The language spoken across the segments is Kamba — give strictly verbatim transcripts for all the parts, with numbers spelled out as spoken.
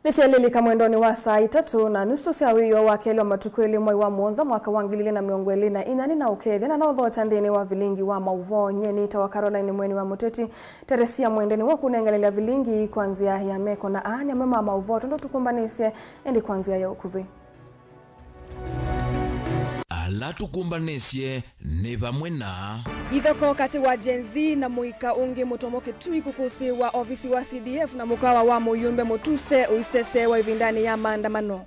Nĩsyalĩlĩka mwendonĩ wa saa itatũ na nusu sya wĩoo wa kelĩ wa matukũ elĩ mwai wa mũonza mwaka wa ngili ilĩ na mĩongo ĩlĩ na inya, nĩ na ũkethya na naũthokya nthĩnĩ wa vilingi wa maũvoo. Nyie nĩtawa Caroline Mweni wa Mũteti. Teresia Mwende nĩwe ũkũnenganĩlya vilingi kwa nzĩa ya meko, na aa nĩ amwe ma maũvoo tondũ tũkũmbanĩsye, ĩndĩ kwa nzĩa ya ũkuvĩ. Ala tũkũmbanĩsye nĩ vamwe na. Ithoko katĩ wa Gen Z na mũika ũngĩ Mũtomo Kĩtui kũkũsĩĩwa ovisi wa C D F na mũkawa wa mũyũmbe Mũtuse ũiseseewa ĩvindanĩ ya maandamano.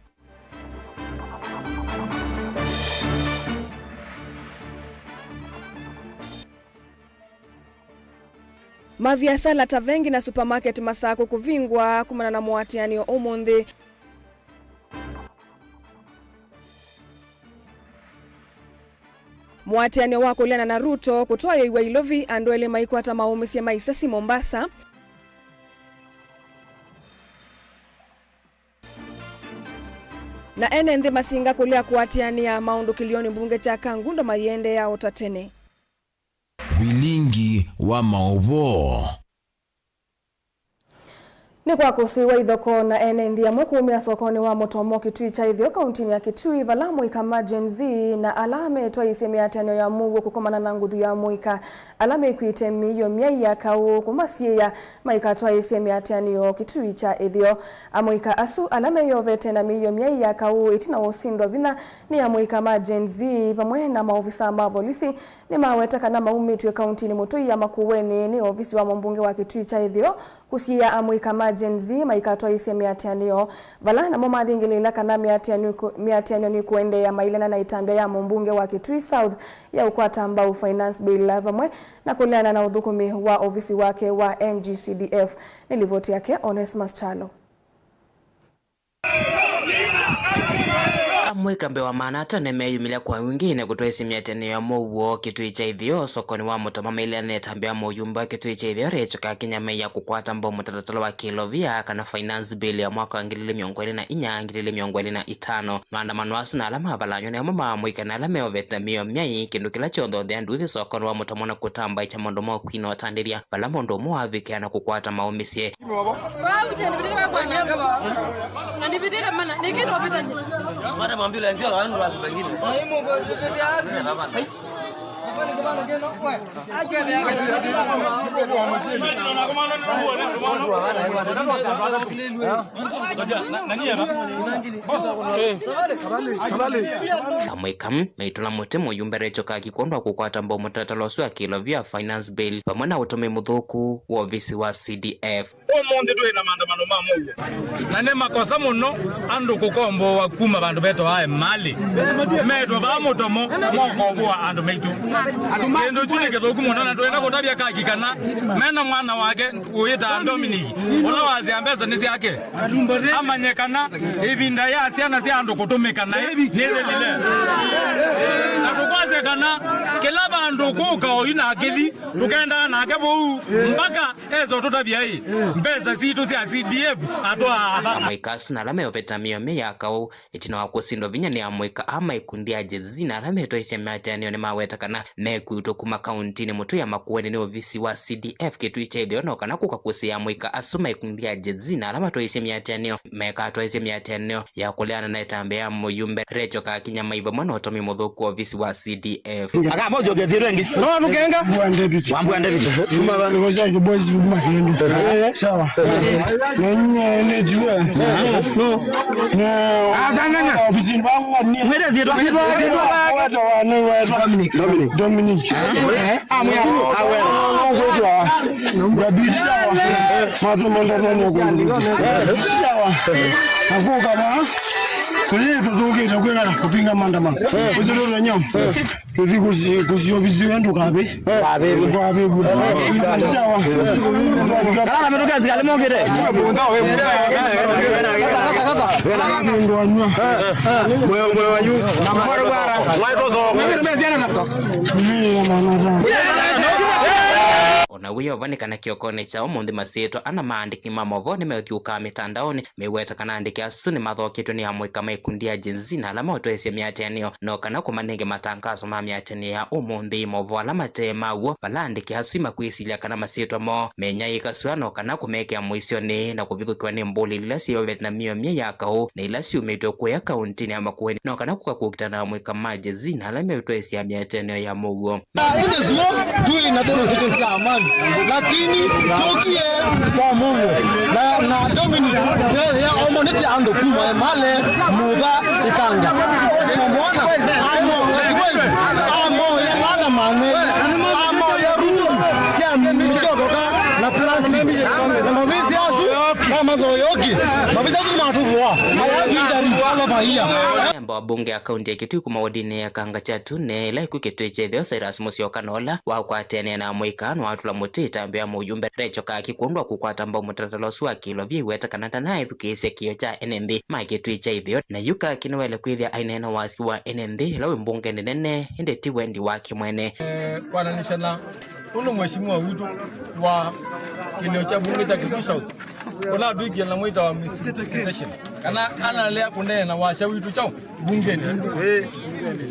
Maviasala ta vengi na supermarket Masakũ kũvingwa kumana na mũatĩanĩo ũmũnthĩ. Mũatĩanĩo wa kũleana na Ruto kũtwaĩĩw'a Ilovi, andũ elĩ maikwata maũmĩsye ma isasi Mombasa. Na ene nthĩ masinga kũlea kũatĩanĩa maũndũ kĩlĩonĩ mbunge kya Kangundo mayĩendeea o ta tene. Vilingi wa maũvoo. Nĩ kwa kũsĩĩwa ithoko na ene nthĩ amwe kũũmĩa sokonĩ wa Mũtomo Kĩtui kya Ĩtheo, kauntinĩ ya Kĩtui, vala amũika ma Gen Z na ala metwaĩĩsye mĩatĩanĩo ya mũuo kũkomana na nguthu ya amũika ala mekw'ĩte mĩio myai ya kaũ kũmasiĩĩa maikatwaĩĩsye mĩatĩanĩo Kĩtui kya Ĩtheo. Amũika asu ala meyovete na mĩio myai ya kaũ ĩtina wa ũsindwa vinya nĩ amũika ma Gen Z vamwe na maovisaa ma volisi, nĩmaweta kana maumĩtw'e kauntinĩ mũtũi ya Makueni nĩ ovisi wa mũmbunge wa Kĩtui kya Ĩtheo kũsiĩĩa amũika ma Gen Z maikatwaĩĩsye mĩatĩanĩo, vala namo mathingĩlĩĩla kana mĩatĩanĩo nĩkũ-, mĩatĩanĩo nĩkũendeea mailana na ĩtambya ya mũmbunge wa Kĩtui South ya ũkwata mbau Finance Bill vamwe na kũleana na ũthũkũmi wa ovisi wake wa N G C D F. Nĩ livoti yake Onesmus Kyalo. Amũika mbee wa maana atano meyumĩlya kwa wingĩ na kũtwaĩĩsya mĩatĩanĩo ya mũuo Kĩtui kya Ĩtheo sokonĩ wa Mũtomo mailana na ĩtambya ya mũyumba wa Kĩtui kya Ĩtheo Rachel Kakinya mei ya kũkwata mbau mũtalatala wa kĩlovia kana Finance Bill ya mwaka wa ngili ilĩ mĩongo ĩlĩ na inya, ngili ilĩ mĩongo ĩlĩ na itano. Maandamano asu na ala mavalanywa nĩ amwe ma amũika na ala meovete mĩio myai, kĩndũ kĩla kyonthothea nduthi sokonĩ wa Mũtomo na kũtambaĩkya maũndũ ma ũkwii na ũtandĩthya, vala mũndũ ũmwe wavikĩa na kũkwata maũmĩsye. Amũika maitũla mũtĩ mũyumbe Rachel Kaki kwondũ wa kũkwata mbau mũtalatala ũsu wa kĩlovia Finance Bill vamwe na ũtũmĩi mũthũku wa ovisi wa C D F. Ũmũnthĩ twĩ na maandamano ma mũuo, na nĩ makosa mũno andũ kũkomboa kuma vandũ vetawa Emali, metwe vaa Mũtomo mokomboa andũ maitũ. Kĩndũ kyu nĩ kĩthũku mũno, na twenda kũtavya Kaki kana mena mwana wake wĩtaa Dominic, ũla wasya mbesa nĩ syake, amanye kana ĩvinda ya syana sya andũ kũtũmĩka naĩ nĩthĩlile. Na tũkwasya kana kĩla vandũ kũka oyu na akĩthi, tũkendaa nake vau mpaka esa ũtũtavya ĩ, mbesa sitũ sya C D F atwaa ava. Amũika asu na ala meoveta mĩio myai ya kaũ ĩtina wa kũsindwa vinya nĩ amũika aa ma ikundi ya Gen Z na ala metwaĩĩsye mĩatĩanĩo nĩmaweta kana mekwĩutwa kuma kauntinĩ mũtũi ya Makueni nĩ ovisi wa C D F Kĩtui kya Ĩtheo, no kana kũka kũsĩĩa amũika asu ma ikundi ya Gen Z na ala matwaĩĩsye mĩatĩanĩo mekatwaĩĩsye mĩatĩanĩo ya kũleana na ĩtambya ya mũyumbe Rachel Kakinya mai vamwe na ũtũmĩi mũthũku wa ovisi wa C D F. Aka mojo ke zero ingi. No nukenga. Mbua David. Wa Mbua David. Kuma ba. Ngoja ni boys kuma hindu. Sawa. Na nyie ni jua. No. Akanganga. Ofisi wangu ni. Mwende zero. Zero. Watu wa ni watu. Dominic. Dominic. Amwe. Awe. Ngwetwa. Ngabiti sawa. Matu manda sana kwa. Sawa. Akuka ma. Kuli tutuki tukwenda kupinga maandamano. Usiru nyo. Tũthi kũsi-, kũsiovisiwe ndũkavĩ. Kavĩvũ. Kavĩvũ. Sawa. Kala na mĩtũkĩ asikali mokĩte. Kata, kata, kata. Ndoanywa. Mwe, mwe wanyu. Na mkoro bwara. Mwaito zo. Mimi na mwana. Ona Wĩova nĩ kana kĩokonĩ kya ũmũnthĩ masyĩtwa ana ma aandĩki ma maũvoo nĩmeũthyũũkaa mĩtandaonĩ, meweta kana aandĩki asu nĩmathoketw'e nĩ amũika ma ikundi ya Gen Z na ala maũtwaĩsya mĩatĩanĩo, no kana kũmanenge matangaso ma mĩatĩanĩo ya ũmũnthĩ. Maũvoo ala mate ma w'o, vala aandĩki asu makwĩsilya kana masyĩtwa moo menyaĩĩka sua, no kana kũmekĩa mũisyonĩ na kũvithũkĩwa nĩ mbũlĩli ila syĩyovete na mĩio myei ya kaũ na ila syumĩtwe kũya kauntinĩ ya Makueni, no kana kũka kũkita na amũika ma Gen Z na ala meũtwaĩsya mĩatĩanĩo ya mũuo. Ĩndĩ suo twĩ na demonstrations sya amani, lakini tũkie kwa Mungu na, na Dominic Teya omonete andũ kuma Emale, Mutha, Ikanga. Mwana amo Kiwezi, amo ya lala mane, amo ya ruru sya mchokoka na plastic. Na mavisi asu na mathoyoki, mavisi asu matuvua. I have injuries all over here. Memba wa mbunge ya kaunti ya Kitui kuma wodinĩ ya Kangachatu ne ĩla ĩkw'ũ Kĩtui kya Ĩtheo, Cyrus Mũsyoka, na ũla wakwatanĩe na amũika nĩwatũla mũtĩ ĩtambya ya mũyumbe Rachel Kaki kwondũ wa kũkwata mbau mũtalatala ũsu wa kĩlwa vyaiweta kana ndanaĩthukĩĩsya kĩĩo kya ene nthĩ ma Kĩtui kya Ĩtheo, na yu Kaki nĩwaĩle kwĩthĩa aineena wasya wa ene nthĩ ĩla wĩ mbungenĩ nene, ĩndĩ ti wendi wake mwene. Eh, kwananĩsya na ũndũ mheshimiwa witũ wa kĩlĩo kya mbunge kya Kitui South ũnatwĩkie na mwĩta wa misrepresentation, kana analea kũneena wasya witũ kyaũ mbungenĩ.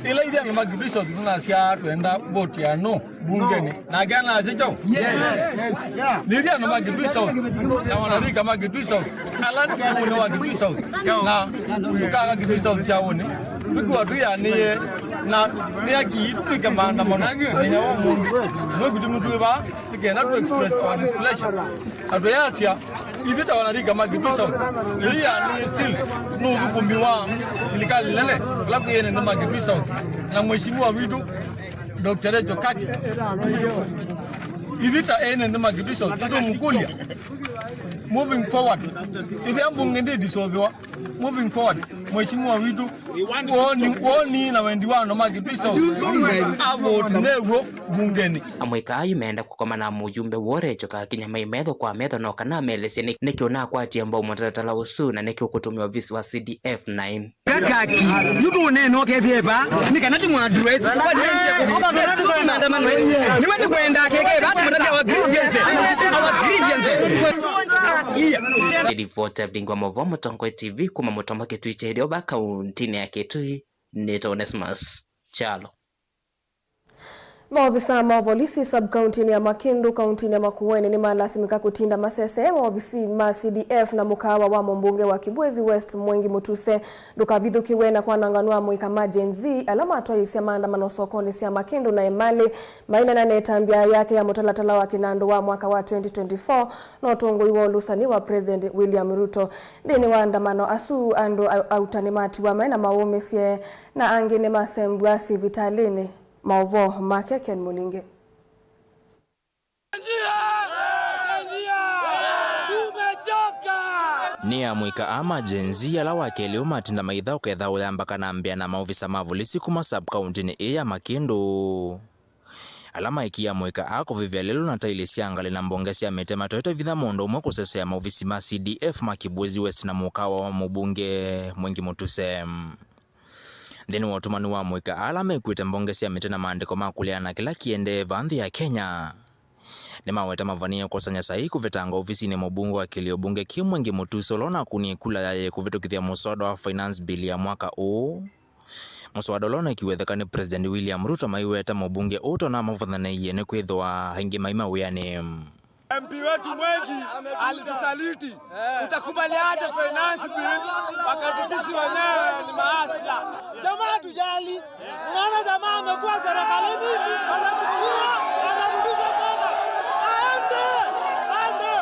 Ĩla ithyĩ andũ ma Kitui South tũnasya twenda vote ya no mbungenĩ, nake anasya kyaũ? Yes. Nĩ ithyĩ andũ ma Kitui South na wanarika ma Kitui South ala nĩ ũnĩ wa Kitui South na tũkaka Kitui South kyaũnĩ, twĩkĩwa twĩanĩe na nĩ haki yitũ twĩke maandamano mũthenya wa ũmũnthĩ. Nĩ kĩtumi twĩ vaa nĩ kenda tũ express our displeasure. Na twĩyasya, ithyĩ ta wanarika ma Kitui South, ĩĩ nĩ still nĩ ũthũkũmi wa silikalĩ nene ĩla kwĩ ene nthĩ ma Kitui South na mheshimiwa witũ Doctor Rachel Kaki. Ithyĩ ta ene nthĩ ma Kitui South, tũmũkũlya, moving forward, ĩthĩa mbunge ndĩ dissolviwa, moving forward, mheshimiwa witũ, woni, woni na wendi wa andũ ma Kitui South, avote new'o mbungenĩ. Amũika ayu meenda kũkomana na mũyumbe woo Rachel Kaki nyamai metho kwa metho, no kana amelesye nĩ, nĩkĩ ũnakwatie mbau mũtalatala ũsu na nĩkĩ ũkũtũmĩa ovisi wa C D F nine. Kakaki, yu tũũneena ũkethĩe va, nĩ kana tũmũ address. Nĩwe tũkwenda akeke va, tũmũtavya our grievances. Our grievances. Nĩ ripoti ya Vingi wa Maũvoo Mũtongoi T V kuma Mũtomo Kĩtui kya Ĩtheo va kauntinĩ ya Kĩtui, nĩtawa Onesmus Kyalo. Maovisa ma volisi sub-kauntinĩ ya Makĩndũ, kauntinĩ ya Makueni, nĩmalasimĩka kũtinda masesee maovisi ma C D F na mũkaawa wa mũmbunge wa Kibwezi West, Mwengi Mutuse, ndũkavithũkĩwe na kwanangwa nĩ amũika ma Gen Z ala matwaĩĩsya maandamano sokonĩ sya Makĩndũ na Emali, maineena na ĩtambya yake ya mũtalatala wa kĩnandũ wa mwaka wa twenty twenty-four na ũtongoi wa ũlũsani wa President William Ruto. Nthĩnĩ wa andamano asu, andũ au-, auta nĩmatiwa me na maũmĩsye, na angĩ nĩmasembwa sivitalĩnĩ. Maũvoo make Ken Mũlinge. Nĩ amũika aa ma Gen Z ala wa kelĩ ũmatinda maitha ũketha ũyamba kana mbĩa na maovisa ma volisi kuma sub-kauntinĩ ĩĩ ya Makĩndũ, ala maekie amũika aa kũvĩvya lelũ na tailĩ sya ngalĩ na mbonge sya mĩtĩ matoete vinya mũndũ ũmwe kũsesea maovisi ma C D F ma Kibwezi West na mũkaawa wa mũmbunge Mwengi Mutuse. Nthĩnĩ wa ũtũmani wa amũika ala mekuĩte mbonge sya mĩtĩ na maandĩko ma kũleana na kĩla kĩendee vaa nthĩ ya Kenya, nĩmaweta mavanie kũsany'a saii kũvetanga ovisinĩ mũmbunge wa kĩlĩo mbunge kĩ Mwengi Mutuse ũla ũnakunie kula yaĩ kũvĩtũkĩthya mũswada wa finance bill ya mwaka ũũ. Mũswada ũla ũnekiwe theka nĩ President William Ruto maiweta mũmbunge ũũ tona mavũthanĩie nĩ kwĩthĩwa aingĩ mai mawĩanĩ. M P wetu Mwengi alitusaliti. Utakubaliaje finance bill wakati sisi wenyewe ni mahasla? Jamaa tujali. Unaona jamaa amekuwa serikalini, anachukuliwa, anarudishwa tena. Aende, aende.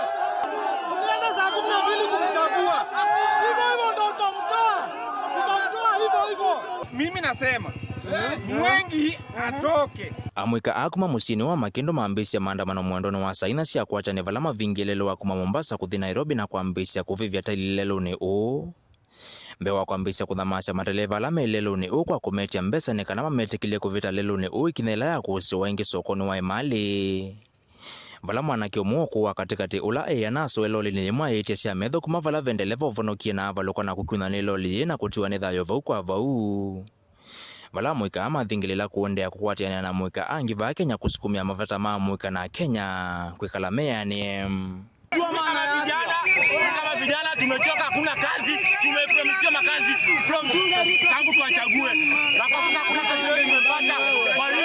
Ulienda saa kumi na mbili kumchagua. Hivyo hivyo ndo utamtoa. Utamtoa hivyo hivyo. Mimi nasema, Mwengi atoke. Amũika aa kuma mũsyĩnĩ wa Makĩndũ mambĩĩsya maandamano mwendonĩ wa saa inya sya kwakya nĩ vala mavingie lelũ wa kuma Mombasa kũthi Nairobi na kwambĩĩsya kũvĩvya tailĩ lelũnĩ ũũ. Mbee wa kwambĩĩsya kũthamasya mateleva ala me lelũnĩ ũũ kwa kũmetya mbesa nĩ kana mametĩkĩlye kũvĩta lelũnĩ ũũ ĩkinya yĩla yakũsĩwa ĩngĩ sokonĩ wa Emali, vala mwanake ũmwe wa ũkũũ wa katĩkatĩ ũla eĩ anasũe lolĩnĩ yĩmwe ayĩtya sya metho kuma vala ve ndeleva ũvonokie na avalũka na kũkiunwa nĩ loli yĩĩ na kũtiwa nĩ thayũ vau kwa vau. Vala amũika aa mathingĩlĩla kũendeea kũkwatĩanĩa na amũika angĩ vaa Kenya kũsukumĩa mavata ma amũika na Akenya kwĩkala meanĩe. Sisi kama vijana, sisi kama vijana tumechoka, hakuna kazi, tumepromisiwa makazi from tangu tuwachague. Na kwa sasa hakuna kazi yoyote tumepata. Kwa hivyo,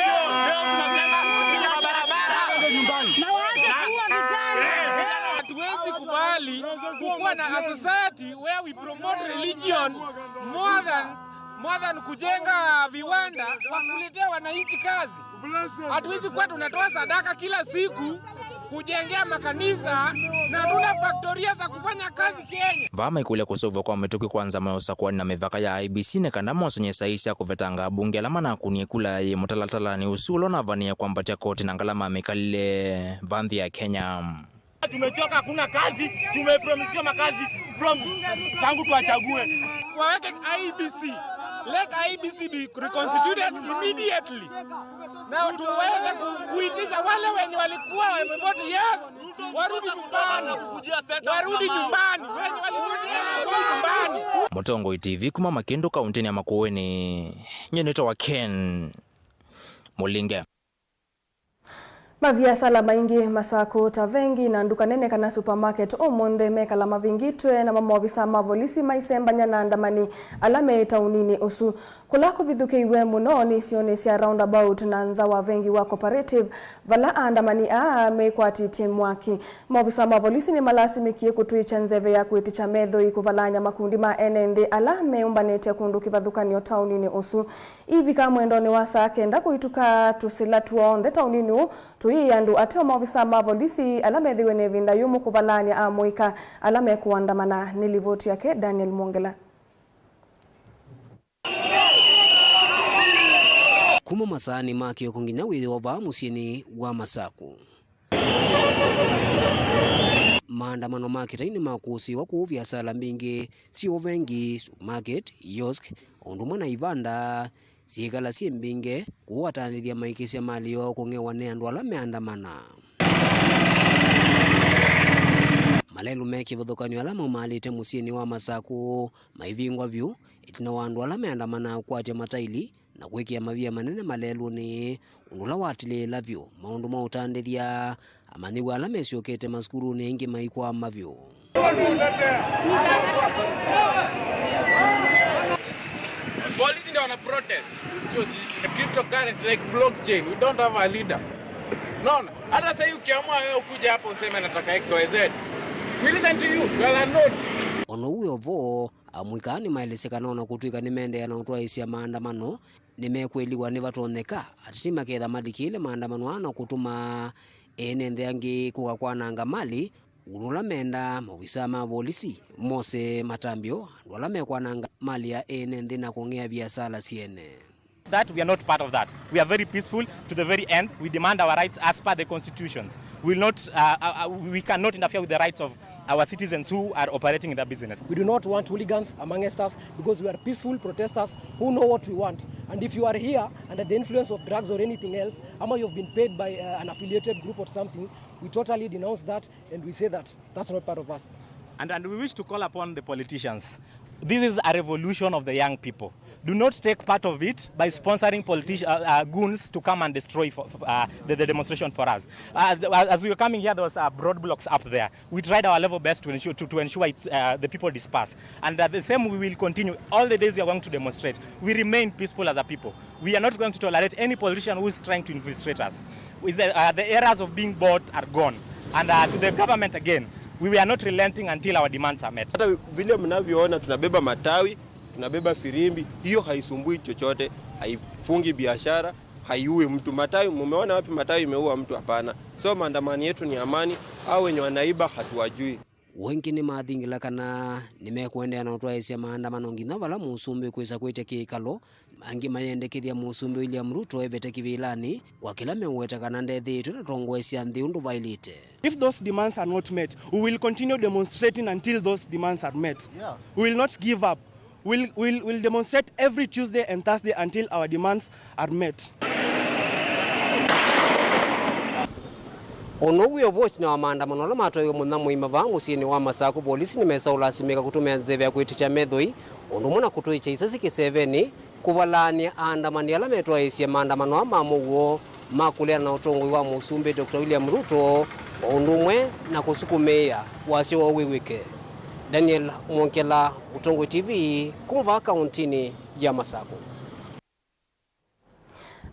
leo tunasema tuko kwa barabara. Na waache kuua vijana. Eh, vijana. Hatuwezi kubali kukuwa na a society where we promote religion more than, more than kujenga viwanda kwa kuletea wananchi kazi. Hatuwezi kuwa tunatoa sadaka kila siku kujengea makanisa na hatuna faktoria za kufanya kazi Kenya. Vaa maikũlya kũseũvw'a kwa mĩtũkĩ kwa nzama ya ũsakũani na mĩvaka ya I E B C nĩ kana mosony'e saii sya kũvetanga abunge ala manakunie kula yĩ mũtalatalanĩ ũsu ũla ũnavanie kwambatya koti na ngalama ya mĩkalĩle vaa nthĩ ya Kenya. Tumechoka, hakuna kazi, tumepromisiwa makazi from tangu tuwachague. Waweke I E B C. Let I E B C be reconstituted immediately. Na tuweze ku-, kuitisha wale wenye walikuwa wamevote yes, warudi nyumbani. Warudi nyumbani. Wenye walivote yes, warudi nyumbani. Mũtongoi T V kuma Makĩndũ kaũntĩnĩ ya Makueni. Nyie nĩtawa Ken Mũlinge. Maviasala maingĩ, masakũ ta vengi na nduka nene kana supermarket, ũmũnthĩ mekala mavingĩtwe, namo maovisa ma volisi maisembany'a na andamani ala me taũninĩ ũsu. Kũla kũvithũkĩiw'e mũno nĩ isionĩ sya roundabout na nza wa vengi wa Cooperative, vala aandamani aa mekwatĩtye mwaki. Maovisa ma volisi nĩmalasimĩkie kũtw'ĩkya nzeve ya kwĩtĩkya methoi kũvalany'a makundi ma ene nthĩ ala meũmbanĩte kũndũ kĩvathũkany'o taũninĩ ũsu. Ivika mwendonĩ wa saa kenda kũituka, tũsĩla tw'onthe taũninĩ ũũ tũyĩie andũ ateo maovisa ma volisi ala methĩwe na ĩvinda yũmũ kũvalany'a amũika ala mekũandamana. Nĩ livoti yake Daniel Mwongela. Kuma masaanĩ ma kĩoko nginya wĩoo vaa mũsyĩnĩ wa Masakũ. Maandamano ma kĩtai nĩmakũsĩĩwa kũu viasala mbingĩ syĩ o vengi, supermarket, kiosk, o ũndũ ũmwe na ivanda syĩkala syĩ mbingĩ kũatandĩthya maikĩsya malĩ yoo kũng'ewa nĩ andũ ala meandamana. Malelũ me kĩvathũkany'o ala maumaalĩte mũsyĩnĩ wa Masakũ maivingwa vyũ ĩtina wa andũ ala meandamanaa kũkwatya mataili na kwĩkĩa mavia manene malelũnĩ, ũndũ ũla watilĩĩla vyũ maũndũ ma ũtandĩthya. Amanyĩw'a ala mesyokete masukulunĩ aingĩ maikwama vyũ. Polisi ndio wana protest, sio sisi. Cryptocurrency like blockchain, we don't have a leader. Unaona? Hata sasa hii ukiamua wewe ukuje hapa useme nataka X Y Z, we listen to you, we are not. Ona ũu wĩ o vo, amũika nĩmaelesya kana ona kũtw'ĩka nĩmeendeea na ũtwaĩĩsya maandamano, nĩmekwĩliwa nĩvatonyeka ateti maketha malikĩĩle maandamano aa na kũtuma ene nthĩ angĩ kũka kwananga mali, ũndũ ũla mendaa maovisaa ma volisi mose matambyo andũ ala mekwananga mali ya ene nthĩ na kũng'ea viasala syene. That we are not part of that. We are very peaceful to the very end. We demand our rights as per the constitutions. We will not, uh, uh, uh, we cannot interfere with the rights of our citizens who are operating in their business. We do not want hooligans amongst us because we are peaceful protesters who know what we want. And if you are here under the influence of drugs or anything else, ama you have been paid by, uh, an affiliated group or something, we totally denounce that and we say that that's not part of us. And, and we wish to call upon the politicians. This is a revolution of the young people. Do not take part of it by sponsoring politi-, uh, uh, goons to come and destroy for, for, uh, the, the demonstration for us. Uh, the, uh, as we were coming here, there was, uh, roadblocks up there. We tried our level best to ensure, to, to ensure it's, uh, the people disperse. And, uh, the same we will continue. All the days we are going to demonstrate. We remain peaceful as a people. We are not going to tolerate any politician who is trying to infiltrate us. With the, uh, the eras of being bought are gone. And, uh, to the government again, we, we are not relenting until our demands are met. Hata vile mnavyoona, tunabeba matawi, tunabeba firimbi, hiyo haisumbui chochote, haifungi biashara, haiui mtu. Matawi, mumeona wapi matawi imeua mtu? Hapana. So maandamano yetu ni amani, hao wenye wanaiba hatuwajui. Ũngĩ nĩmathingĩla kana nĩmekũendeea na ũtwaĩĩsya maandamano nginya vala mũsumbĩ kwĩsa kwĩtya kĩkalo, angĩ mayendekethya mũsumbĩ William Ruto evete kĩvĩlanĩ kwa kĩla meũweta kana ndethĩĩtwe na tongoesya nthĩ ũndũ vaĩlĩte. If those demands are not met, we will continue demonstrating until those demands are met. Yeah. We will not give up. We'll, we'll, we'll demonstrate every Tuesday and Thursday until our demands are met. Ũndũ ũu wĩ o vo, ĩtina wa maandamano ala matwaiwe mũthenya mũima vaa mũsyĩnĩ wa Masakũ, volisi nĩmesa ũlasimĩka kũtũmĩa nzeve ya kwĩtĩkya methoi, ũndũ ũmwe na kũtũĩkya isasi kĩsevenĩ, kũvalaany'a aandamani ala metwaĩĩsye maandamano aa ma mũuo ma kũleana na ũtongoi wa Mũsumbĩ Doctor William Ruto, o ũndũ ũmwe na kũsukumĩĩa wasya woo wĩw'ĩke. Daniel Mwongela, Ũtongoi T V, kuma vaa kaũntinĩ ya Masakũ.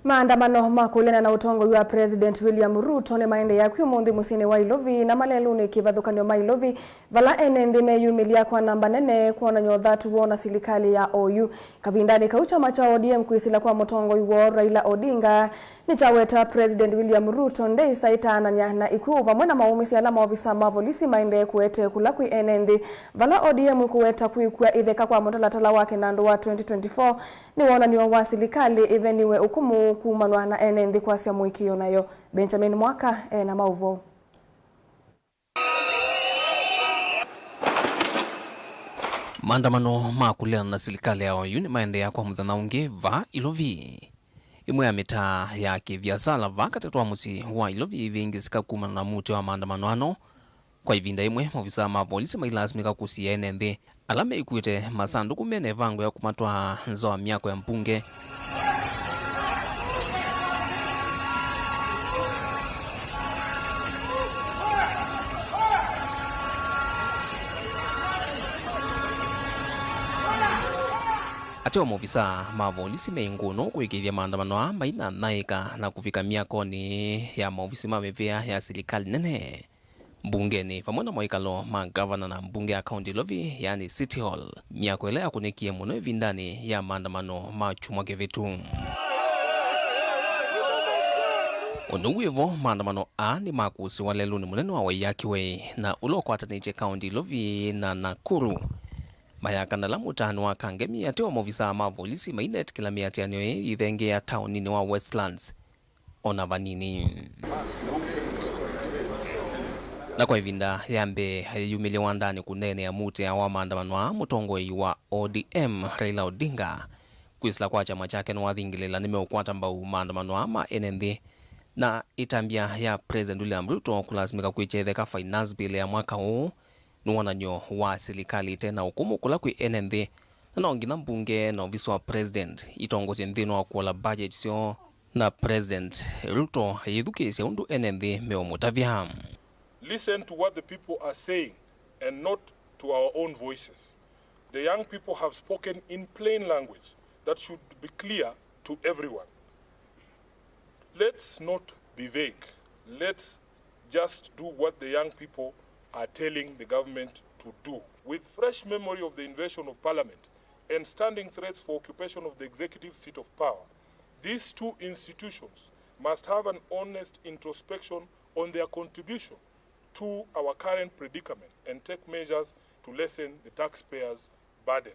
Maandamano ma kũleana na ũtongoi wa President William Ruto nĩmaendeea kwĩ ũmũnthĩ mũsyĩnĩ wa Ilovi na malelũnĩ kĩvathũkany'o ma Ilovi, vala ene nthĩ meyumĩlya kwa namba nene kwonany'a ũthatu woo na silikalĩ ya oyu. Kavindanĩ kau, kyama kya O D M kwĩsĩla kwa mũtongoi woo Raila Odinga nĩkyaweta President William Ruto ndeĩsa ĩtaanany'a na ikw'ũ vamwe na maũmĩsye ala maovisa ma volisi maendee kũete kũla kwĩ ene nthĩ, vala O D M ĩkũweta kwĩkw'a ĩtheka kwa mũtalatala wa kĩnandũ wa twenty twenty-four nĩ wonany'o wa silikalĩ ĩveniwe ũkũmũ kumanwa na ene nthĩ kwasya mũĩkĩĩo nayo. Benjamin Mwaka e na maũvoo. Maandamano ma kũleana na silikalĩ ya oyu nĩmaendeea kwa mũthenya ũngĩ vaa Ilovi. Ĩmwe ya mĩtaa ya kĩviasala vaa katatũ wa mũsyĩ wa Ilovi ĩivĩngĩsĩka kumana na mũtĩ wa maandamano ano. Kwa ĩvinda ĩmwe, maovisaa ma volisi mailasimĩka kũsia ene nthĩ ala meikuĩte masandũkũ mena ĩvango ya kũmatwaa nza wa myako ya mbunge. Ateo maovisaa ma volisi me ngũnũ kũĩkĩĩthya maandamano aa mainanyaĩĩka na kũvika myakonĩ ya maovisi ma mĩvĩa ya silikalĩ nene, mbungenĩ, vamwe na mawĩkalo ma ngavana na mbunge ya kaunti Ilovi, yaani City Hall, myako ĩla yakũnĩkie mũno ĩvindanĩ ya maandamano ma kyumwa kĩvĩtu. Ũndũ wĩ vo, maandamano aa nĩmakũsĩwa lelũnĩ mũnene wa Waiyaki Way na ũla ũkwatanĩtye kaunti Ilovi na Nakuru. Mayakana ala mũtaanĩ wa Kangemi, ateo maovisaa ma volisi mainetĩkĩla mĩatĩanĩo ĩĩ yĩthengeea taoninĩ wa Westlands o na vanini. Na kwa ĩvinda ya mbee ayĩyumĩlye wandanĩ kũneenea mũtĩa wa maandamano aa, mũtongoi wa O D M Raila Odinga, kwĩsĩla kwa kyama kyake nĩwathingĩlĩĩla nĩmeũkwata mbau maandamano aa ma ene nthĩ, na ĩtambya ya President William Ruto kũlasimĩka kwĩkya ĩtheka finance bill ya mwaka ũũ nĩ wonany'o wa silikalĩ ĩte na ũkũmũ kũla kwĩ ene nthĩ, na no nginya mbunge na ovisi wa president itongosye nthĩnĩ wa kũola budget syoo, na President Ruto ayĩthukĩĩsya ũndũ ene nthĩ meũmũtavya. Listen to what the people are saying and not to our own voices. The young people have spoken in plain language that should be clear to everyone. Let's not be vague. Let's just do what the young people are telling the government to do. With fresh memory of the invasion of parliament and standing threats for occupation of the executive seat of power, these two institutions must have an honest introspection on their contribution to our current predicament and take measures to lessen the taxpayers' burden.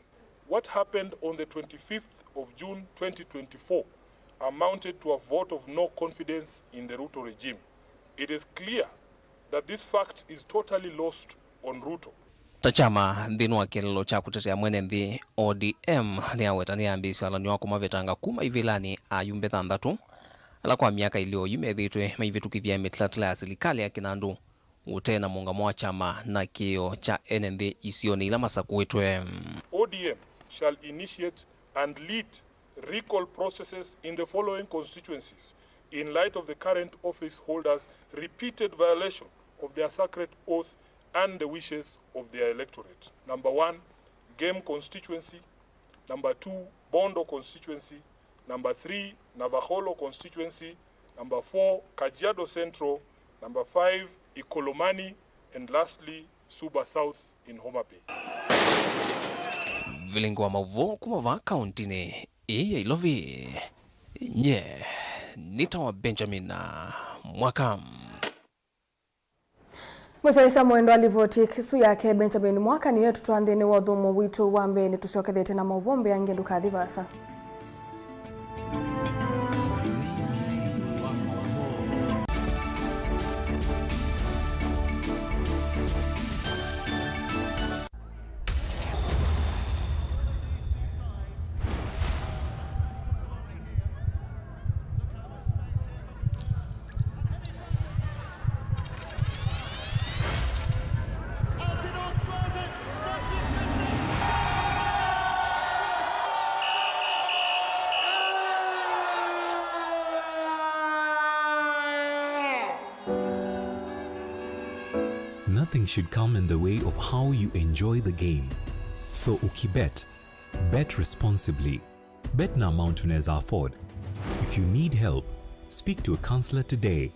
What happened on the twenty-fifth of June twenty twenty-four amounted to a vote of no confidence in the Ruto regime. It is clear that this fact is totally lost on Ruto. Ta kyama nthĩnĩ wa kĩeleelo kya kũtetea mwene nthĩ, O D M nĩyaweta nĩyambĩĩsye walany'o wa kũmavetanga kuma ivĩlanĩ ayumbe thanthatũ ala kwa myaka ĩlĩ oyu methĩĩtwe maivĩtũkĩthya mĩtalatala ya silikalĩ ya kĩnandũ ũte na mũũngamo wa kyama na kĩĩo kya ene nthĩ isionĩ ila masakũĩtwe. O D M shall initiate and lead recall processes in the following constituencies in light of the current office holders' repeated violation of their sacred oath and the wishes of their electorate. Number one, Gem constituency. Number two, Bondo constituency. Number three, Navakholo constituency. Number four, Kajiado Central. Number five, Ikolomani. And lastly, Suba South in Homa Bay. Vilingi wa maũvoo kuma vaa kauntinĩ ĩĩ ya Ilovi. Nye nĩtawa Benjamin Mwaka. Mũsyaĩĩsya mwendwa, livoti ĩsu yake Benjamin Mwaka nĩyo ĩtũtwaa nthĩnĩ wa ũthũmũo witũ wa mbee. Nĩtũsyokethete na maũvoo mbee angĩ, ndũkathi vaasa. should come in the way of how you enjoy the game. So ukibet, bet responsibly. Bet na amount unaweza afford. If you need help, speak to a counselor today.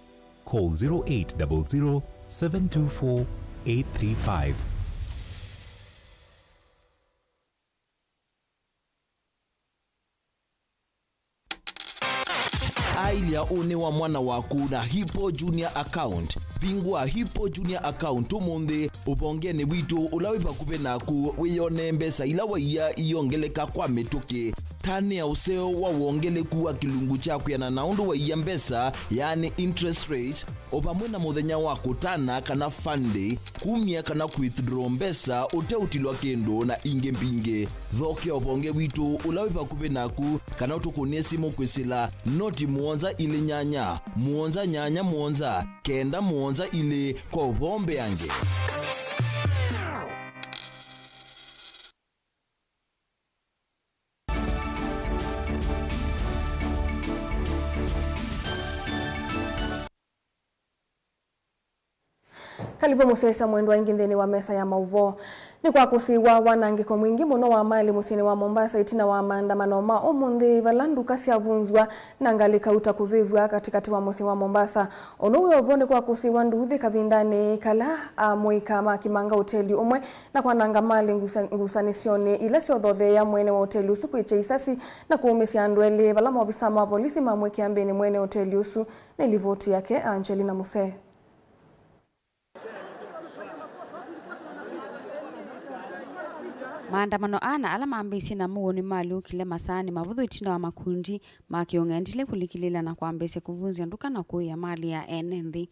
Call zero eight double zero, seven two four, eight three five. Ailya ũnĩ wa mwana waku na Hippo Junior Account. Vingũa Hippo Junior Account ũmũnthĩ ũvongenĩ witũ ũla wĩ vakuvĩ naku, wĩyonee mbesa ila waia iongeleka kwa mĩtũkĩ. Tanĩa ũseo wa wongeleku wa kĩlungu kya kwĩanana na ũndũ waia mbesa, yaani interest rate, o vamwe na mũthenya wa kũtana kana fund day, kumya kana withdraw mbesa ũteũtilwa kĩndũ, na ingĩ mbingĩ. Thokea ũvonge witũ ũla wĩ vakuvĩ naku, kana ũtũkũnĩe simũ kwĩsĩla noti mũonza ilĩ nyanya, mũonza nyanya mũonza, kenda mũonza ilĩ kwa ũvoo mbeange. Karibu mũsyaĩĩsya mwendwa ĩngĩ nthĩnĩ wa mesa ya maũvoo. Nĩ kwa kũsiwa wanangĩko mwingĩ mũno wa malĩ mũsyĩnĩ wa Mombasa ĩtina wa maandamano ma ũmũnthĩ, vala nduka syavunzwa na ngalĩ kauta kũvĩvw'a katĩkatĩ wa mũsyĩ wa Mombasa. Ũndũ wĩ o vo, nĩ kwa kũsiwa nduuthĩ kavindanĩ kala amũika makimanga ũteli ũmwe na kwananga malĩ ngusa-, ngusanĩsyonĩ ila syothotheea mwene wa ũteli ũsu kwĩkya isasi na kũũmĩsya andũ elĩ, vala maovisaa ma volisi mamwĩkĩa mbĩnĩ mwene ũteli ũsu. Nĩ livoti yake Angelina Musee. Maandamano aa na ala mambĩĩsye na mũuo nĩmalyũkile masaanĩ mavũthũ ĩtina wa makundi ma kĩũng'endilĩ kũlikĩlĩĩla na kwambĩĩsya kũvunzya nduka na kũĩa malĩ ya ene nthĩ.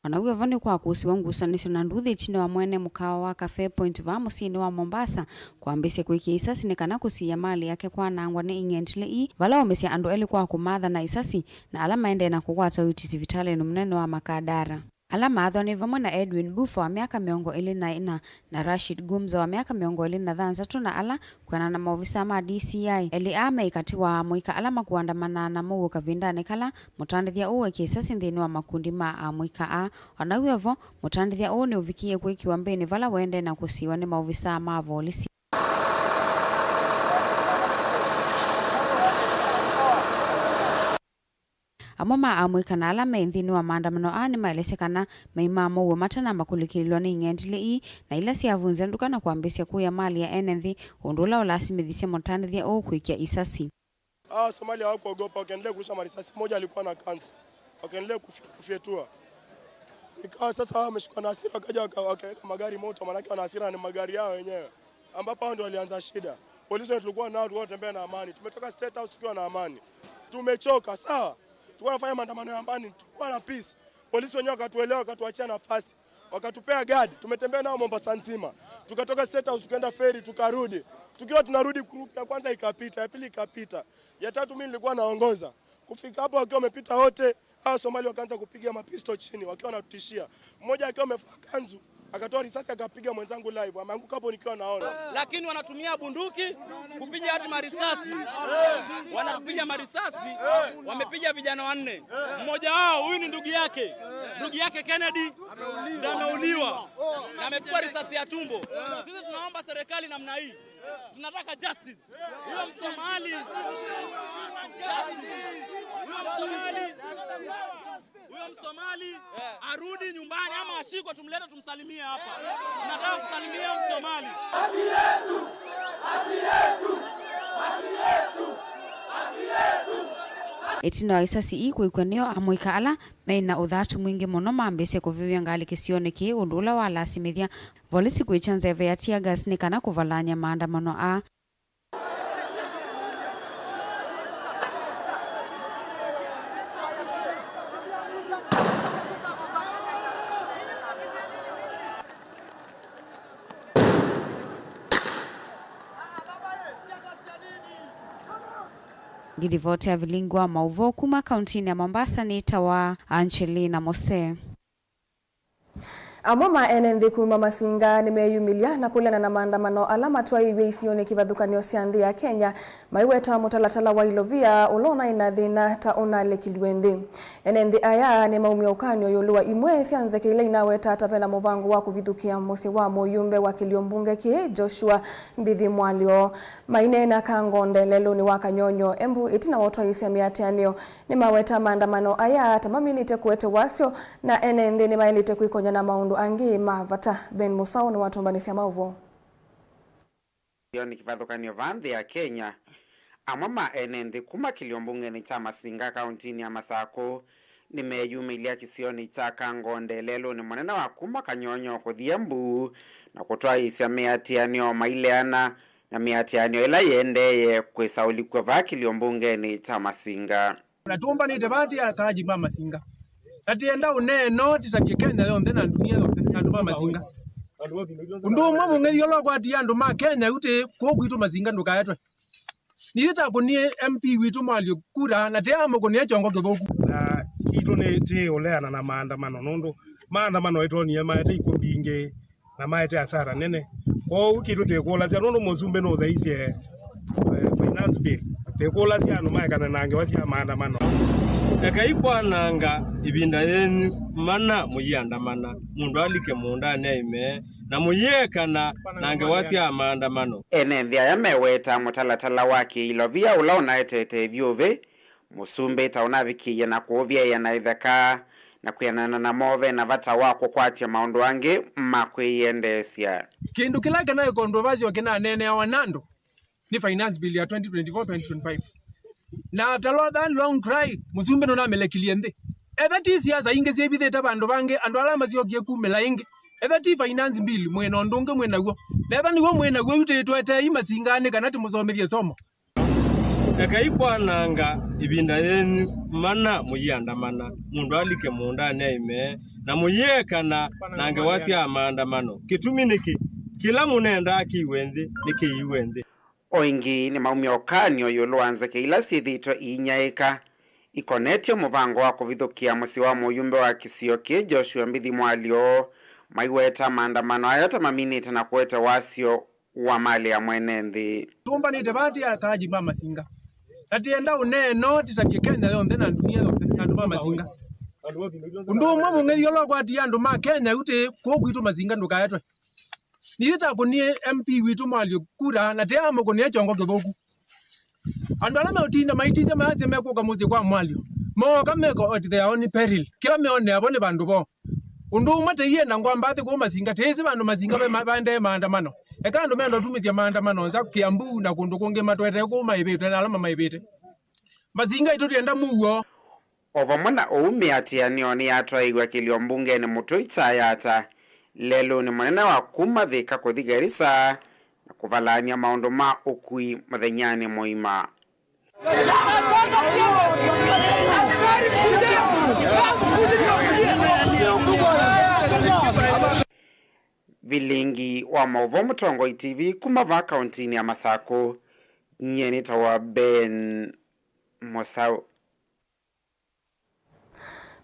O na w'o vo, nĩ kwa kũsiwa ngusanĩsyo na nduuthĩ ĩtina wa mwene mũkawa wa Cafe Point vaa mũsyĩnĩ wa Mombasa kwambĩĩsya kwĩkĩa isasi nĩ kana kũsiĩa malĩ yake kwanangwa nĩ ing'endilĩ ii, vala waũmĩsya andũ elĩ kwa kũmatha na isasi, na ala maendee na kũkwata ũiiti sivitalĩnĩ mũnene wa Makadara. Ala maathwa nĩ vamwe na Edwin Buffa wa myaka mĩongo ĩlĩ na ĩna na Rashid Gumzo wa myaka mĩongo ĩlĩ na thanthatũ, na ala, kwĩanana na maovisaa ma D C I, elĩ aa me katĩ wa amũika ala makũandamanaa na mũuo kavindanĩ kala mũtandĩthya ũũ wekie isasi nthĩnĩ wa makundi ma amũika aa. O na w'o vo, mũtandĩthya ũũ nĩũvikie kwĩkĩwa mbĩnĩ vala waendee na kũsiwa nĩ maovisaa ma volisi. Amwe ma amũika na ala me nthĩnĩ wa maandamano aa nĩmaelesye kana mai ma mũuo matanamba kũlikĩlĩlwa nĩ ing'endilĩ ii, na ila syavunzya nduka na kwambĩĩsya kũĩa malĩ ya ene nthĩ, ũndũ ũla ũlasimĩthisye mũtandĩthya ũũ kwĩkĩa isasi. Hawa Somalia hawakuogopa, wakaendelea kurusha marisasi. Mmoja alikuwa na kanzu, wakaendelea kufi-, kufyetua. Ikawa sasa hawa wameshikwa na hasira, wakaja waka-, wakaweka magari moto, maanake wana hasira ni magari yao wenyewe, ambapo hao ndio walianza shida. Polisi wenye tulikuwa nao, tulikuwa tunatembea na amani. Tumetoka State House tukiwa na amani. Tumechoka, sawa? Tulikuwa tunafanya maandamano ya amani, tulikuwa na peace. Polisi wenyewe wakatuelewa, wakatuachia nafasi, wakatupea guard. Tumetembea nao Mombasa nzima, tukatoka State House tukaenda ferry, tukarudi. Tukiwa tunarudi, group ya kwanza ikapita, ya pili ikapita, ya tatu mimi nilikuwa naongoza. Kufika hapo wakiwa wamepita wote, hawa Somali wakaanza kupiga mapisto chini wakiwa wanatutishia. Mmoja akiwa amevaa kanzu akatoa risasi akapiga mwenzangu live, ameanguka hapo nikiwa naona. Lakini wanatumia bunduki kupiga hata marisasi. Wanapiga marisasi, wamepiga vijana wanne. Mmoja wao, huyu ni ndugu yake. Ndugu yake Kennedy ndio ameuliwa na amepigwa risasi ya tumbo. Sisi tunaomba serikali namna hii. Tunataka justice. Huyo Msomali. Justice. Huyo Msomali. Huyo Msomali arudi nyumbani ama ashikwe, tumlete tumsalimie hapa. Tunataka kusalimia Msomali. Ĩtina wa isasi ii kwĩkw'a, nĩo amũika ala me na ũthatu mwingĩ mũno mambĩĩsye kũvĩvya ngalĩ kĩsionĩ kĩĩ, ũndũ ũla walasimĩthya volisi kwĩkya nzeve ya tear gas nĩ kana kũvalany'a maandamano aa. Ngĩlivoti ya vilingi wa maũvoo kuma kauntinĩ ya Mombasa nĩtawa Angelina Mose. Amwe ma ene nthĩ kuma Masinga nĩmeyumĩlya na kũleana na maandamano ala matwaĩiw'e isionĩ kĩvathũkany'o sya nthĩ ya Kenya, maiweta mũtalatala wa ilovia ũla ũnaĩ na thĩna ta ũnalekilw'e nthĩ. Ene nthĩ aya nĩmaumya ũkany'o ĩũlũ wa imwe sya nzeke ila inaweta ta vena mũvango wa kũvithũkĩa mũsyĩ wa mũyumbe wa kĩlio mbunge kĩĩ, Joshua Mbithi Mwalyo. Maineena Kangonde lelũnĩ wa Kanyonyo, Embu, ĩtina wa ũtwaĩĩsya mĩatĩanĩo, nĩmaweta maandamano aya ta maminĩte kũete wasyo, na ene nthĩ nĩmaĩlĩte kwĩkony'a na maũndũ angĩ ma vata. Ben Musau nĩwatũmbanĩsya maũvoo. Kĩsionĩ kĩvathũkany'o va nthĩ ya Kenya, amwe ma ene nthĩ kuma kĩlio mbungenĩ kya Masinga kauntinĩ ya Masakũ nĩmeyumĩlya kĩsionĩ kya Kangonde lelũnĩ mũnene wa kuma Kanyonyo kũthi Embu na kũtwaĩĩsya mĩatĩanĩo maileana na mĩatĩanĩo ĩla yĩendeeye kwĩsa ũlikw'a vaa kĩlio mbungenĩ kya Masinga. Na tũmbanĩte vaa ti akaaji ma Masinga. Na tienda ũneeno tĩtavye Kenya yonthe na ndunia yonthe, andũ ma Masinga. Ũndũ ũmwe mũng'ethi ũla ũkwatie andũ ma Kenya yu tĩ kũũ kwitũ Masinga ndũkaetwe. Nithyĩ takũnie M P witũ Mwalyo kura, na tĩamũkũnĩa kyongo kĩthũku. Na kitũ nĩ tĩ ũleana na maandamano, nũndũ maandamano ĩtonie maete ikw'ũ mbingĩ na maete asara nene. Kwoou kitũ tĩkũlasya, nũndũ mũsumbĩ nũtheisye, eh, finance bill, tĩkũlasya andũ maekane na ngewa sya maandamano. Ekai kwananga ĩvinda yenyu mana mũyĩandamana, mũndũ alike mũũndanĩ aime, na mũyĩekana na ngewa sya maandamano. Ene nthĩ aya meweta mũtalatala wa kĩilovia ũla ũnaetete ĩvyũvĩ mũsumbĩ ta ũnavikĩie na kũũvyaĩa na itheka, na kwĩanana namo ve na vata wa kũkwatya maũndũ angĩ ma kwĩyendeesya. Kĩndũ kĩla kĩnaĩ controversial kĩnaneeneawa nĩ andũ nĩ finance bill ya twenty twenty-four twenty twenty-five. Na after all that long cry, mũsumbĩ nũnamĩlekilie nthĩ. Etha ti siasa ingĩ syĩvithĩte vandũ vangĩ, andũ ala masyokie kumĩla ĩngĩ. Etha ti finance bill, mwĩ na ũndũ ũngĩ mwĩ naw'o. Na etha nĩw'o mwĩ naw'o, yu tĩtwetei Masinganĩ kana tĩmũsomethye somo. Ekai kwananga ĩvinda yenyu mana mũyĩandamana, mũndũ alike mũũndanĩ aime, na mũyĩekana na ngewa sya maandamano. Kĩtumi nĩkĩ? Kĩla mũnendaa kĩiwe nthĩ, nĩkĩiwe nthĩ. O ĩngĩ nĩmaumya ũkany'o ĩũlũ wa nzeke ila syĩthĩĩtwe iinyaĩĩka ikonetye mũvango wa kũvithũkĩa mũsyĩ wa mũyumbe wa kĩsio kĩĩ Joshua Mbithi Mwalyo, maiweta maandamano aya ta maminĩte na kũete wasyo wa malĩ ya mwene nthĩ. Tũmbanĩte vaa ti akaaji ma Masinga. Na tienda ũneeno tĩtavye Kenya yonthe na ndunia yonthe, andũ ma Masinga. Ũndũ ũmwe mũng'ethi ũla ũkwatie andũ ma Kenya yu tĩ kũũ kwitũ Masinga ndũkaetwe. Nithyĩ takũnie M P witũ Mwalyo kura, na tĩamũkũnĩa kyongo kĩthũku. Andũ ala meũtinda maitisya mayasya mekũka mũsyĩ kwa Mwalyo, mooka meko at their own peril. Kĩla meonea vo nĩ vandũ voo. Ũndũ ũmwe tĩienda ngwamba athi kũũ Masinga, tĩĩsĩ vandũ Masinga ve ma-, vaendee maandamano. Eka andũ menda ũtumĩsya maandamano nza Kiambu na kũndũ kũngĩ matwetee kũũ maĩvĩtwe na ala mamaĩvĩte. Masinga itũ tienda mũuo. O vamwe na ũu, mĩatĩanĩo nĩyatwaĩiw'a kĩlio mbungenĩ Mũtũi Kyayata, lelũnĩ mũnene wa kuma Thĩka kũthi Garissa, na kũvalany'a maũndũ ma ũkui mũthenyanĩ mũima. Vilingi wa maũvoo Mũtongoi T V kuma vaa kauntinĩ ya Masakũ, nyie nĩtawa Ben Mũsaũ.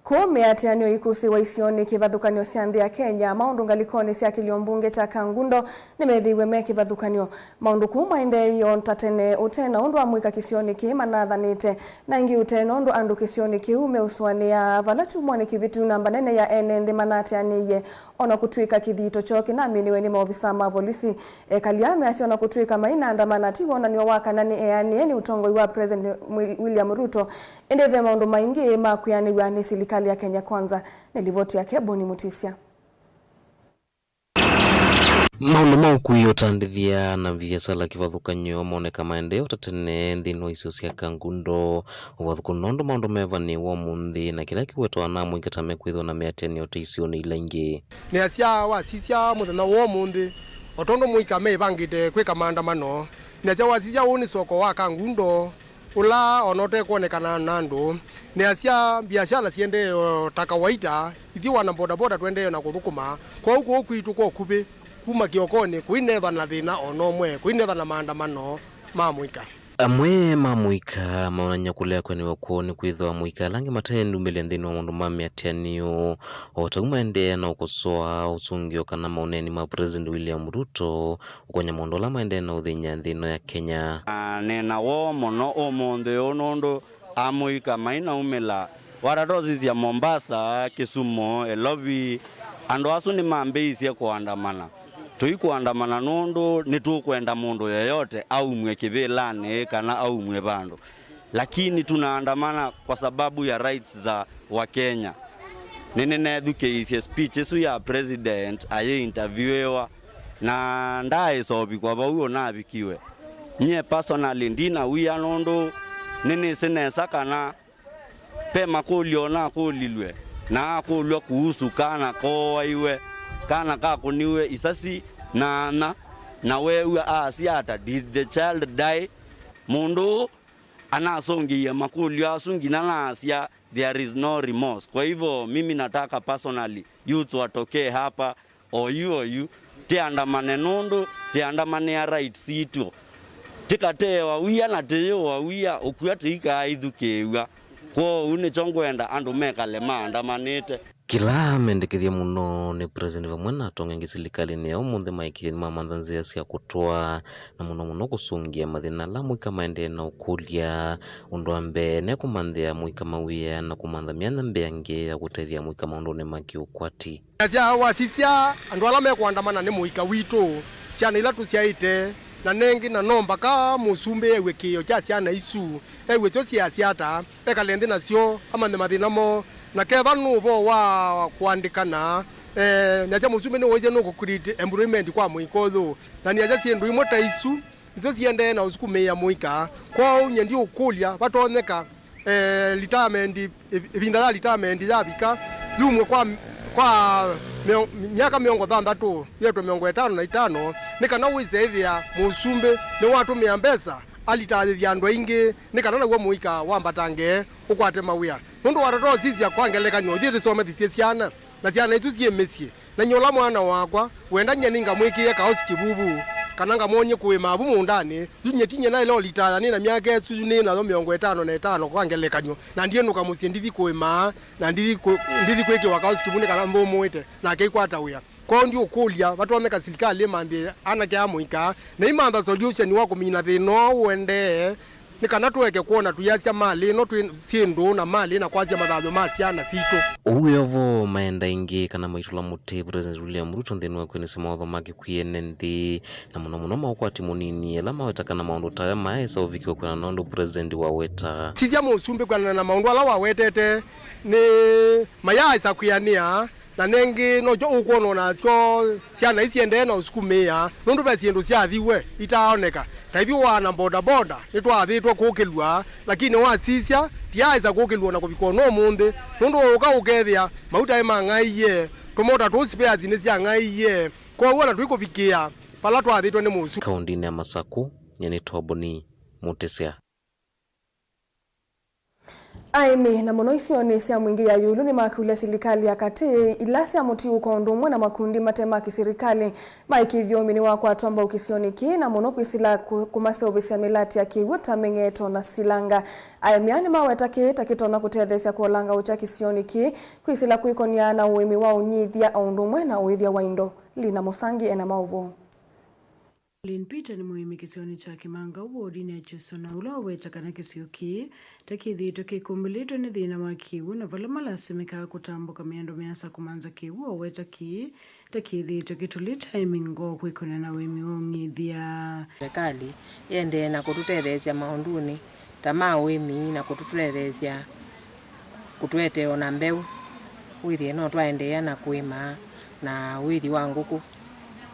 Kũũ mĩatĩanĩo ĩkũsĩĩwa isionĩ kĩvathũkany'o sya nthĩ ya Kenya, maũndũ ngalĩkonĩ sya kĩlio mbunge kya Kangundo nĩmethĩiwe me kĩvathũkany'o. Maũndũ kũu maendeeie o ta tene, ũte na ũndũ wa mũika kĩsionĩ kĩĩ manathanĩte, na ĩngĩ ũte na ũndũ andũ kĩsionĩ kĩu meũsũanĩa. Vala kyumwanĩ kĩvĩtu, namba nene ya ene nthĩ manatĩanĩie o na kũtw'ĩka kĩthito kyoo kĩnaminiwe nĩ maovisa ma volisi. Ekali aa measya o na kũtw'ĩka mainaandamana ti wonany'o wa kana nĩ eanĩe nĩ ũtongoi wa President Wil-, William Ruto, ĩndĩ ve maũndũ maingĩ ma kwĩanĩw'a nĩ silikalĩ ya Kenya Kwanza. Nĩ livoti yake Boni Mutisya. Maũndũ ma ũkui, ũtandĩthya na viasala kĩvathũkany'o moneka maendee o ta tene nthĩnĩ wa isio sya Kangundo. Ũvathũkũni nũndũ maũndũ mevanĩwa ũmũnthĩ na kĩla kĩwetwa na amũika ta mekwĩthwa na mĩatĩanĩo ta isionĩ ila ingĩ. Nĩasya wasisya mũthenya wa ũmũnthĩ, o tondũ mũika meĩvangĩte kwĩka maandamano, nĩasya wasisya ũũ nĩ soko wa Kangundo, ũla o na ũtekwonekana na andũ. Nĩasya mbiasala siendee o ta kawaita, ithyĩ wana bodaboda tũendee na kũthũkũma. Kwoou kũũ kwitũ kwa ũkuvĩ, kuma kĩokonĩ, kũinethwa na thĩna o na ũmwe, kũinethwa na maandamano ma mũika. Amwe ma mũika maonany'a kũlea kwenew'a kwoo nĩ kwĩthĩwa mũika ala angĩ mate numĩlye nthĩnĩ wa maũndũ ma mĩatĩanĩo, o ta ũu maendeea na ũkosoa ũsũngĩo kana maũneeni ma President William Ruto ũkonya maũndũ ala maendeee na ũthĩny'a nthĩ ĩno ya Kenya. Na nĩ na woo mũno ũmũnthĩ ũũ nũndũ amũika mainaumĩla. Watatosisya Mombasa, Kisumu, Elovi, andũ asu nĩmambĩĩisye kũandamana. Tũikũandamana nũndũ nĩtũkwenda mũndũ yoyote aumw'e kĩvĩlanĩ kana aumw'e vandũ. Lakini tunaandamana kwa sababu ya rights za Wakenya. Nĩnĩnethukĩĩisye speech ĩsu ya president ayĩinterviewiwa, na ndaaĩsa ũvikwa vau ũnavikiwe. Nyie personally ndina wia nũndũ nĩnĩsĩ nesa kana ve makũlyo onakũlilw'e, na akũlw'a kuhusu kana kooaiwe, kana kakũniwe isasi na ana, na weew'a aasya ata, did the child die? Mũndũ ũũ anasũngĩie makũlyo asu nginya naasya, there is no remorse. Kwa hivyo mimi nataka personally youths watokee hapa oyu oyu, tĩandamane nũndũ tĩandamanĩa rights sitũ. Tĩkateewa wia na tĩyĩwa wia, ũkw'a tĩikaaithukĩĩw'a. Kwoou nĩkyo ngwenda andũ mekale maandamanĩte. Kĩla mendekethya mũno nĩ President vamwe na atongoesya silikalĩnĩ ya ũmũnthĩ maĩkĩĩthye nĩmamantha nzĩa sya kũtwaa na mũno mũno kũsũngĩa mathĩna ala amũika maendee na ũkũlya. Ũndũ wa mbee nĩ kũmanthĩa amũika mawĩa na kũmantha myanya mbeange ya kũtethya amũika maũndũnĩ ma kĩũkwati. Nasya wasisya andũ ala mekũandamana nĩ mũika witũ, syana ila tũsyaĩte, na nengĩ na no mbaka mũsumbĩ ew'e kĩĩo kya syana isu, ew'e syo siasya ata, ekale nthĩ nasyo, amanthe mathĩna moo, na kethwa nĩ ũvoo wa kũandĩkana, eh, nasya mũsumbĩ nĩwaisye nũkũ create employment kwa mũika ũyũ, na nĩasya syĩndũ imwe ta isu, nĩsyo siendee na ũsukumĩĩa mũika. Kwoou nyie ndiũkũlya vatonyeka, eh, retirement, ĩv-, ĩvinda ya retirement yavika, yumw'e kwa, kwa mĩo-, myaka mĩongo thanthatũ, yetwe mĩongo ĩtano na itano, nĩ kana wĩse ĩthĩa mũsumbĩ nĩwatũmĩa mbesa alitaayĩthya andũ aingĩ, nĩ kana naw'o mũika wambatange ũkwate mawĩa. Nũndũ watata ũsisya kwa ngelekany'o, ithyĩ tũsomethisye syana, na syana isu syĩ mĩsyĩ. Na nyie ũla mwana wakwa, wenda nyie nĩngamwĩkĩĩe kaosi kĩvuvu, kana ngamwony'e kũĩma avu mũũndanĩ, yu nyie ti nyie naĩle ũlitaya nĩ na myaka ĩsu yu nĩ nayo mĩongo ĩtano na ĩtano kwa ngelekany'o, na ndiĩnũka mũsyĩ ndithi kũĩma, na ndithi kũ-, ndithi kwĩkĩwa kaosi kĩvuvu nĩ kana nthũmũĩte, nake aikwata wĩa. Kwoou ndiũkũlya, vatonyeka silikalĩ ĩmanthĩe anake aa mũika, na imantha solution wa kũmina thĩna ũũ ũendee, nĩ kana tũeke kwona tũyasya malĩ ĩno twĩ syĩndũ na malĩ na kwasya mathayũ ma syana sitũ. Ũu wĩ o vo maenda ĩngĩ kana maitũla mũtĩ President William Ruto nthĩnĩ wa kwĩnĩsya mawatho ma kĩkw'ũ ene nthĩ, na mũno mũno ma ũkwati mũnini, ala maweta kana maũndũ ta aya maesa ũvikĩwa kwĩanana na ũndũ President waweta. Sisya mũsumbĩ kwĩanana na maũndũ ala wawetete nĩ mayaaĩsa kwĩanĩa. Na nengĩ nokyo ũkwona o nasyo syana ii siendee na ũsukumĩĩa, nũndũ ve syĩndũ syathiwe itaaoneka. Ta ithyĩ wa ana bodaboda nĩtwaathĩtwe kũkĩlw'a, lakini wasisya, tiaaĩsa kũkĩlw'a na kũvika o na ũmũnthĩ, nũndũ ũũka ũkethĩa mauta nĩmang'aĩie, tũmota tũu spares nĩsyang'aĩie, kwoou ona tũikũvikĩa vala twaathĩtwe nĩ mũsu. Kaũndĩnĩ ya Masakũ, nyie nĩ Toboni Mũtĩsya. Aĩmi, na mũno isionĩ sya Mwingĩ ya ĩũlũ, nĩmakũlya silikalĩ ya katĩ, ila sya mũtiũko ũndũ ũmwe na makundi mate ma kĩsilikalĩ maĩkĩĩthye ũĩmi nĩwakwatwa mbau kĩsionĩ kĩĩ, na mũno kwĩsĩla kũ-, kũmaseũvĩsya mĩlatĩ ya kĩw'ũ ta mĩng'eto na silanga. Aĩmi aa nĩmaweta kĩĩ ta kĩtonya kũtetheesya kũolanga ũkya kĩsionĩ kĩĩ, kwĩsĩla kwĩkony'a na ũĩmi wa ũnyithya o ũndũ ũmwe na ũĩthya wa indo. Lina Mũsangi ena maũvoo. Lynn Peter nĩ mũĩmi kĩsionĩ kya Kĩmangau, wodinĩ ya Kyusũ, na ũla waweta kana kĩsio kĩĩ ta kĩthĩĩtwe kĩkumbĩlĩtwe nĩ thĩna wa kĩw'ũ, na vala malasimĩkaa kũtambũka mĩando mĩasa kũmanza kĩw'ũ, aweta kĩĩ ta kĩthĩĩtwe kĩtũlĩte aĩmi ngoo kwĩkũnĩa na ũĩmi wa ũng'ithya. Serikali ĩendee na kũtũtetheesya maũndũnĩ ta ma ũĩmi na kũtũtetheesya kũtũetee o na mbeũ, wĩthĩe no twaendeea na kũĩma na ũĩthi wa ngũkũ,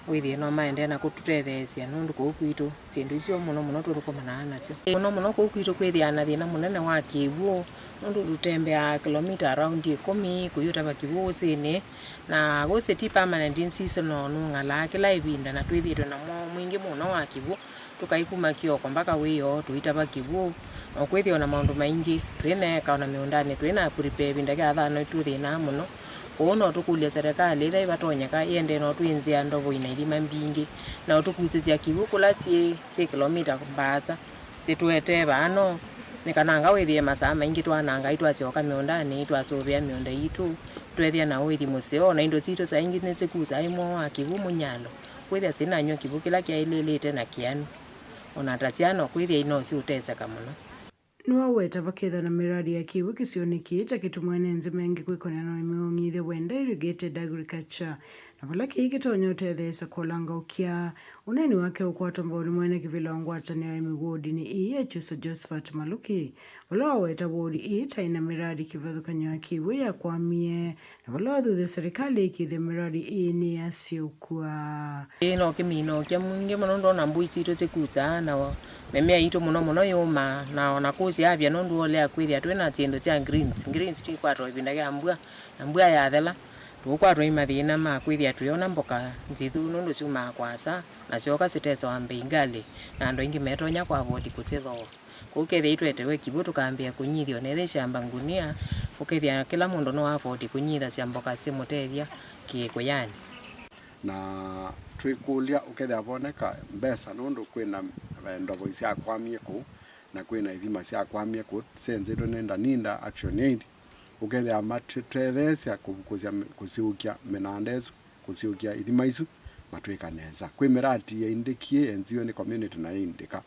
wĩthĩe no maendeea na kũtũtetheesya, nũndũ kũu kwitũ syĩndũ isu mũno mũno tũthũkũmanaa nasyo. Mũno mũno kũu kwitũ kwĩthĩaa na thĩna mũnene wa kĩw'ũ, nũndũ tũtembeaa kĩlomita around ĩkũmi kũyũtava kĩw'ũ ũsĩnĩ, na ũsĩ ti permanent, in seasonal, nũng'alaa kĩla ĩvinda, na twĩthĩĩtwe na mwao mwingĩ mũno wa kĩw'ũ. Tũkaikuma kĩoko mbaka wĩoo, tũitava kĩw'ũ, na ũkwĩthĩa o na maũndũ maingĩ. Twĩ na eka o na mĩũndanĩ, twĩ na prepare ĩvinda kya thano, nĩtũthĩnaa mũno. Kwoou no tũkũlye serikali, ĩla ĩvatonyeka, ĩendee no twĩnzĩa ndovo ina ithima mbingĩ, na ũtũkusĩsya kĩw'ũ kũla syĩ, syĩ kĩlomita mbaasa. Sitũetee vaa no nĩ kana anga wĩthĩe masaa maingĩ twanangai twasyoka mĩũndanĩ, twasũvĩa mĩũnda yitũ, tweethĩa na ũithi mũseo, na indo sitũ saa ingĩ nĩsĩkusaa ĩmwe wa kĩw'ũ mũnyalo, kwĩthĩa sinanywa kĩw'ũ kĩla kyaĩlĩlĩte na kĩanu. O na ta syana, kwĩthĩa ino siũteseka mũno. Nĩwaweta vakethwa na mĩradi ya kĩw'ũ kĩsionĩ kĩĩ ta kĩtumwa ene nzĩ mengĩ kwĩkonea na ũĩmi wa ũng'ithya wenda, irrigated agriculture, na vala kĩĩ kĩtonya ũtetheesya kũlanga ũkya. Ũneeni wake ũkwatwa mbau nĩ mwene kĩvĩla wa ngwatanĩo ya aĩmi wodinĩ ĩĩ ya Kyusa, Josephat Maluki, vala waweta wodi ĩĩ ta ĩna mĩradi kĩvathũkany'o ya kĩw'ũ yakwamie, na vala wathuthya serikali ĩkĩthya mĩradi ĩĩ nĩyasyũkw'a. Ĩĩ, no kĩmina ũkya mwingĩ mũno nũndũ ona mbũi sitũ sikusaa, na mĩmea yitũ mũno mũno yũmaa, na ona kũsyaavya nũndũ wolea kwĩthĩa twĩ na syĩndũ sya greens. Greens tũikwatwa ĩvinda ya mbua, na mbua yathela, tũũkwatwa nĩ mathĩna ma kwĩthĩa tũyona mboka nzithu nũndũ syumaa kũasa, na syoka sitesawa mbei ngalĩ, na andũ aingĩ metonya kũavoti kũsyĩthooa. Kwoou kethĩa itwetewe kĩw'ũ tũkambĩĩa kũnyithya, o na ethĩwa syamba ngunia, ũkethĩa kĩla mũndũ no afoti kũnyithasya mboka simũtethya kĩĩkũyanĩ. Na twĩkũlya ũkethĩa voneka mbesa, nũndũ kwĩna, eh, ndovoi syakwamie kũu, na kwĩna ithima syakwamie kũu syenzĩtwe nĩ Ndaninda Action Aid, ũkethĩa matũtetheesya kũvukũsya mĩ-, kũsyũkya mĩnanda ĩsu, kũsyũkya ithima isu, matwĩka nesa. Kwĩ mĩradi yaindĩkie yenziwe nĩ community na yaindĩka.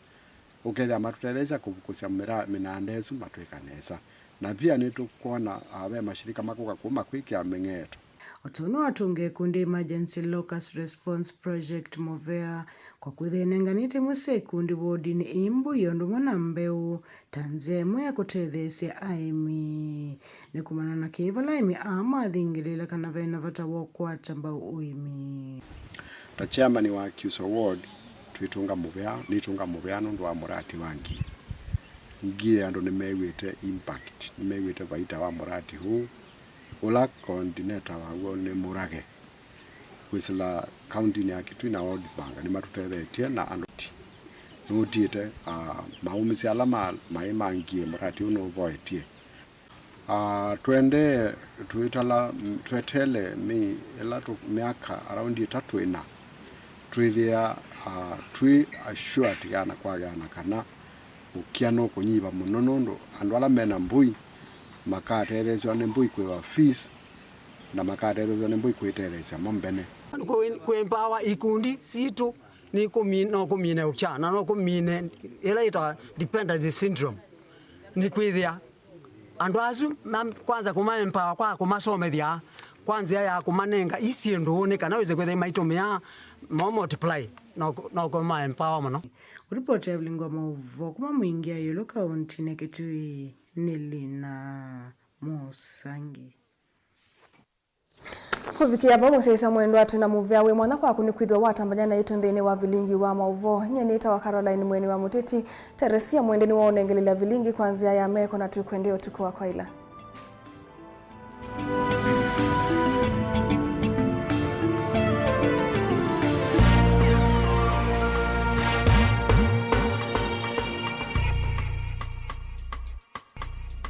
Ũkethĩa matũtetheesya kũvukũsya mĩra-, mĩnanda ĩsu matwĩka nesa. Na pia nĩtũkwona, ah, ve mashirika makũka kũu makwĩkĩa mĩng'eto. O ta ũu nĩwatũngĩa ikundi Emergency Locust Response Project Mũvea kwa kwĩthĩa ĩnenganĩte imwe sya ikundi wodinĩ ĩĩ mbũi o ũndũ ũmwe na mbeũ ta nzĩa ĩmwe ya kũtetheesya aĩmi. Nĩ kũmana na kĩĩ vala aĩmi aa mathingĩlĩĩla kana ve na vata wa ũkwata mbau ũĩmi. Ta chairman wa Kyusa Ward, twĩtũnga mũvea, nĩtũnga mũvea nũndũ wa mũradi wa Ngie. Ngie andũ nĩmew'ĩte impact, nĩmew'ĩte vaita wa mũradi ũũ, ũla coordinator waw'o nĩ Murage. Kwĩsĩla kauntinĩ ya Kitui na World Bank nĩmatũtethetye na andũ ti. Nũtiĩte, ah, maũmĩsya ala ma, maĩ ma Ngie mũradi ũũ nũvoetie. Ah, twendee, twĩtala, tweteele mĩ-, ĩla tũ-, myaka around ĩtatũ ĩna, twĩthĩa, ah, twĩ assured yana kwa yana kana ũkya nũkũnyiva mũno, nũndũ andũ ala mena mbũi makatetheesya nĩ mbũi kwĩva fees, na makatetheesya nĩ mbũi kwĩtetheesya mo mbene. Kũ-, kũ-empower ikundi sitũ nĩ kũmi-, no kũmine ũkya, na no kũmine ĩla yĩtawa dependency syndrome. Nĩ kwĩthĩa andũ asu ma-, kwanza kũma empower kwa kũmasomethya kwa nzĩa ya kũmanenga i syĩndũ nĩ kana wĩse kwĩthĩa maitũmĩa mo multiply, no, no kũma empower mũno. Ũripoti ya Vilingi wa Maũvoo kuma Mwingi ya Ĩũlũ kauntinĩ Kitui nĩ Lina Mũsangi. Kũvikĩa vau, mũsyaĩĩsya mwendwa, twĩ na mũvea wĩ mwanya kwaku nĩkwĩthĩwa watambany'a naitũ nthĩnĩ wa Vilingi wa Maũvoo. Nyie nĩtawa Caroline Mweni wa Mũtĩti. Teresia Mwende nĩwe waũnengelelya vilingi kwa nzĩa ya meko, na twĩkwendea ũtukũ wa kwaĩla.